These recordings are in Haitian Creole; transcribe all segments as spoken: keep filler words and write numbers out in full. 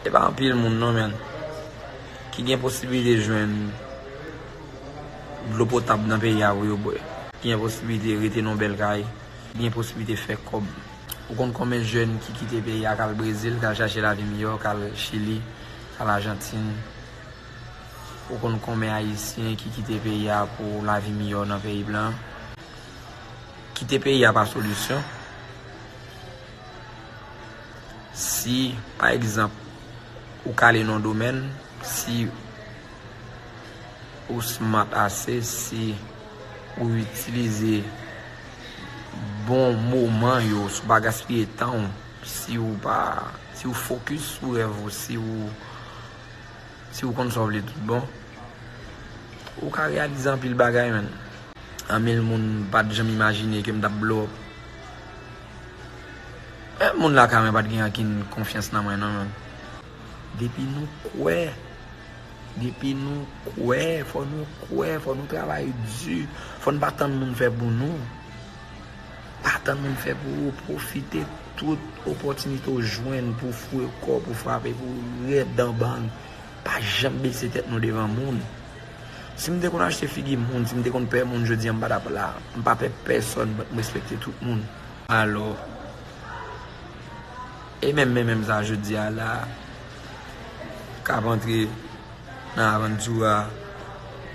E pa anpil moun non, men, ki gen posiblite jwenn dlo potab nan peyi a pou yo bwè, ki gen posiblite rete nan bèl kay, ki gen posiblite fè kòb. Ou konn konbyen jèn ki kite peyi a, k al Brezil, k al chache lavi miyò, k al Chili, k al Ajantin? Ou konn konbyen Ayisyen ki kite peyi a pou lavi miyò nan peyi blan? Kite peyi a pa solisyon. Si, pa egzanp, ou kale nan yon domèn, si ou smart ase, si ou itilize bon moman yo, si w pa gaspiye tan w, si w pa, si w fokis sou rèv ou, si w, si w konn sa w vle tout bon, ou ka reyalize anpil bagay, menn. Anmil moun pa t janm imajine ke m t ap blow up. Menm moun lakay mwen pa t gen ankenn konfyans nan mwen non, menn. Depi nou kwè, depi nou kwè, fò nou kwè, fò nou travay di, fò n pa tann moun fè pou nou. Pa tann moun fè pou ou, pwofite tout opòtinite w jwenn pou w foure kò w, pou w frape, pou w rèd dan bang. Pa janm bese tèt nou devan moun. Si m te konn achte figi moun, si m te konn pè moun, jodi a m pa t ap la. M pa pè pèsonn, but m respekte tout moun. Alò, e menm, menm, menm sa jodi a la, k ap antre nan avanti a,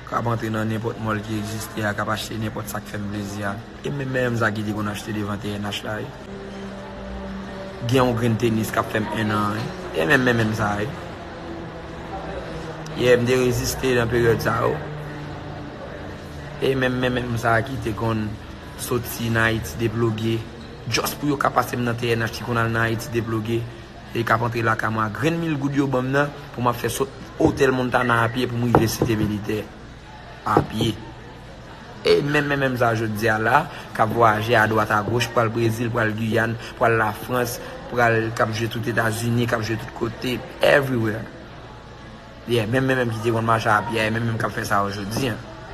k ap antre nan nenpòt mòl ki egziste a, k ap achte nenpòt sa k fè m plezi a. E menm, menm sa ki te konn achte devan T N H la, wi. Gen yon grenn tenis k ap fè m en an, wi. E menm, menm, menm sa, wi. Yeah, m te reziste nan peryòd sa yo. E menm, menm, menm sa ki te konn soti nan Ayiti deploge, just pou yo ka pase m nan T N H ki konn al nan Ayiti deploge, e k ap antre lakay mwen a grenn mil goud yo ban m nan, pou m ap fè sot otèl Montana a pye pou m rive Site Militè a pye. E menm, menm, menm sa jodi a la, k ap vwayaje adwat agoch, pral Brezil, pral Giyàn, pral Lafrans, pral, k ap jwe tout Etazini, k ap jwe tout kote, everywhere. Yeah, menm, menm, menm ki te konn mache a pye a, e menm, menm k ap fè sa yo jodi a.